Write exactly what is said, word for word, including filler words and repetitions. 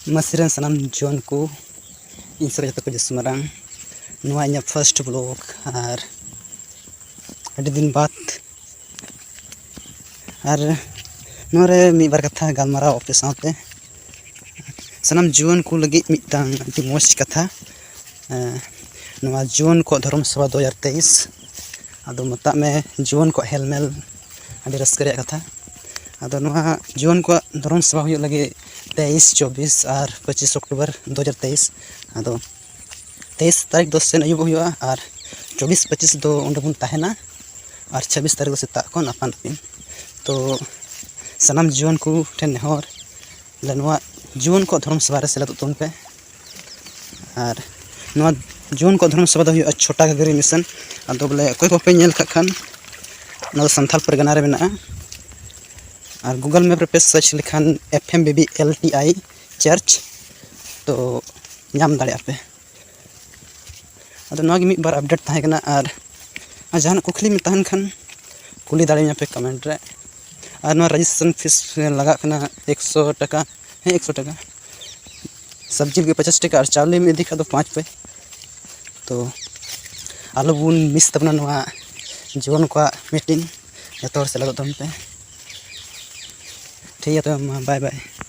ᱢᱟᱹᱥᱤ ᱨᱮᱱ ᱥᱟᱱᱟᱢ ᱡᱩᱣᱟᱹᱱ ᱠᱚ, ᱤᱧ ᱥᱮᱫ ᱡᱚᱛᱚ ᱠᱚ ᱡᱟᱹᱥᱛᱤ ᱢᱟᱨᱟᱝ᱾ ᱱᱚᱣᱟ ᱤᱧᱟᱹᱜ first vlog, ᱟᱨ ᱟᱹᱰᱤ ᱫᱤᱱ ᱵᱟᱫᱽ, ᱟᱨ ᱱᱚᱣᱟ ᱨᱮ ᱢᱤᱫ ᱵᱟᱨ ᱠᱟᱛᱷᱟ ᱜᱟᱞᱢᱟᱨᱟᱣ ᱟᱯᱮ ᱥᱟᱶᱛᱮ᱾ ᱥᱟᱱᱟᱢ ᱡᱩᱣᱟᱹᱱ ᱠᱚ ᱞᱟᱹᱜᱤᱫ ᱢᱤᱫᱴᱟᱝ ᱟᱹᱰᱤ ᱢᱚᱡᱽ ᱠᱟᱛᱷᱟ, ᱮᱸ, ᱱᱚᱣᱟ ᱡᱩᱣᱟᱹᱱ ᱠᱚᱣᱟᱜ ᱫᱷᱚᱨᱚᱢ ᱥᱚᱵᱷᱟ ᱫᱩ ᱦᱟᱡᱟᱨ ᱛᱮᱭᱤᱥ᱾ ᱟᱫᱚ ᱢᱮᱛᱟᱜ ᱢᱮ, ᱡᱩᱣᱟᱹᱱ ᱠᱚᱣᱟᱜ ᱦᱮᱞᱢᱮᱞ, ᱟᱹᱰᱤ ᱨᱟᱹᱥᱠᱟᱹ ᱨᱮᱭᱟᱜ ᱠᱟᱛᱷᱟ᱾ ᱟᱫᱚ ᱱᱚᱣᱟ ᱡᱩᱣᱟᱹᱱ ᱠᱚᱣᱟᱜ ᱫᱷᱚᱨᱚᱢ ᱥᱚᱵᱷᱟ ᱦᱩᱭᱩᱜ ᱞᱟᱹᱜᱤᱫ ᱛᱮᱭᱤᱥ, ᱪᱚᱵᱵᱤᱥ ᱟᱨ ᱯᱚᱸᱪᱤᱥ ᱚᱠᱴᱳᱵᱚᱨ ᱫᱩ ᱦᱟᱡᱟᱨ ᱛᱮᱭᱤᱥ᱾ ᱟᱫᱚ ᱛᱮᱭᱤᱥ ᱛᱟᱹᱨᱤᱠᱷ ᱫᱚ ᱥᱮᱱ ᱟᱹᱭᱩᱵᱚᱜ ᱦᱩᱭᱩᱜᱼᱟ, ᱟᱨ ᱪᱚᱵᱵᱤᱥ, ᱯᱚᱸᱪᱤᱥ ᱫᱚ ᱚᱸᱰᱮ ᱵᱚᱱ ᱛᱟᱦᱮᱱᱟ, ᱟᱨ ᱪᱷᱟᱵᱵᱤᱥ ᱛᱟᱹᱨᱤᱠᱷ ᱫᱚ ᱥᱮᱛᱟᱜ ᱠᱷᱚᱱ ᱟᱯᱟᱱ ᱟᱹᱯᱤᱱ᱾ ᱛᱚ ᱥᱟᱱᱟᱢ ᱡᱩᱣᱟᱹᱱ ᱠᱚ ᱴᱷᱮᱱ ᱱᱮᱦᱚᱨ, ᱵᱚᱞᱮ ᱱᱚᱣᱟ ᱡᱩᱣᱟᱹᱱ ᱠᱚᱣᱟᱜ ᱫᱷᱚᱨᱚᱢ ᱥᱚᱵᱷᱟ ᱨᱮ ᱥᱮᱞᱮᱫᱚᱜ ᱛᱟᱵᱚᱱ ᱯᱮ᱾ ᱟᱨ ᱱᱚᱣᱟ ᱡᱩᱣᱟᱹᱱ ᱠᱚᱣᱟᱜ ᱫᱷᱚᱨᱚᱢ ᱥᱚᱵᱷᱟ ᱫᱚ ᱦᱩᱭᱩᱜᱼᱟ ᱪᱷᱳᱴᱟ ᱜᱷᱟᱜᱽᱨᱤ ᱢᱤᱥᱚᱱ᱾ ᱟᱫᱚ ᱵᱚᱞᱮ ᱚᱠᱚᱭ ᱠᱚ ᱵᱟᱯᱮ ᱧᱮᱞ ᱠᱟᱜ ᱠᱷᱟᱱ, ᱚᱱᱟ ᱫᱚ ᱥᱟᱱᱛᱟᱞ ᱯᱟᱨᱜᱟᱱᱟ ᱨᱮ ᱢᱮᱱᱟᱜᱼᱟ᱾ ᱟᱨ Google Map ᱨᱮᱯᱮ search ᱞᱮᱠᱷᱟᱱ F M B B L T I church, ᱛᱚ ᱧᱟᱢ ᱫᱟᱲᱮᱭᱟᱜᱼᱟ ᱯᱮ᱾ ᱟᱫᱚ ᱱᱚᱣᱟ ᱜᱮ ᱢᱤᱫ ᱵᱟᱨ update ᱛᱟᱦᱮᱸ ᱠᱟᱱᱟ, ᱟᱨ, ᱟᱨ ᱡᱟᱦᱟᱱᱟᱜ ᱠᱩᱠᱞᱤ ᱛᱟᱦᱮᱱ ᱠᱷᱟᱱ ᱠᱩᱞᱤ ᱫᱟᱲᱮᱭᱟᱹᱧᱟ ᱯᱮ comment ᱨᱮ᱾ ᱟᱨ ᱱᱚᱣᱟ registration fees ᱞᱟᱜᱟᱜ ᱠᱟᱱᱟ ᱮᱠᱥᱚ ᱴᱟᱠᱟ, ᱦᱮᱸ, ᱮᱠᱥᱚ ᱴᱟᱠᱟ᱾ ᱥᱚᱵᱽᱡᱤ ᱞᱟᱹᱜᱤᱫ ᱯᱚᱪᱟᱥ ᱴᱟᱠᱟ, ᱟᱨ ᱪᱟᱣᱞᱮᱢ ᱤᱫᱤ ᱠᱷᱟᱱ ᱫᱚ ᱯᱟᱸᱪ ᱯᱮ᱾ ᱛᱚ ᱟᱞᱚ ᱵᱚᱱ miss ᱛᱟᱵᱚᱱᱟ ᱱᱚᱣᱟ ᱡᱩᱣᱟᱹᱱ ᱠᱚᱣᱟᱜ meeting᱾ ᱡᱚᱛᱚ ᱦᱚᱲ ᱥᱮᱞᱮᱫᱚᱜ ᱛᱟᱵᱚᱱ ᱯᱮ᱾ ᱴᱷᱤᱠ ᱜᱮᱭᱟ, ᱛᱚᱵᱮ ᱢᱟ, bye bye᱾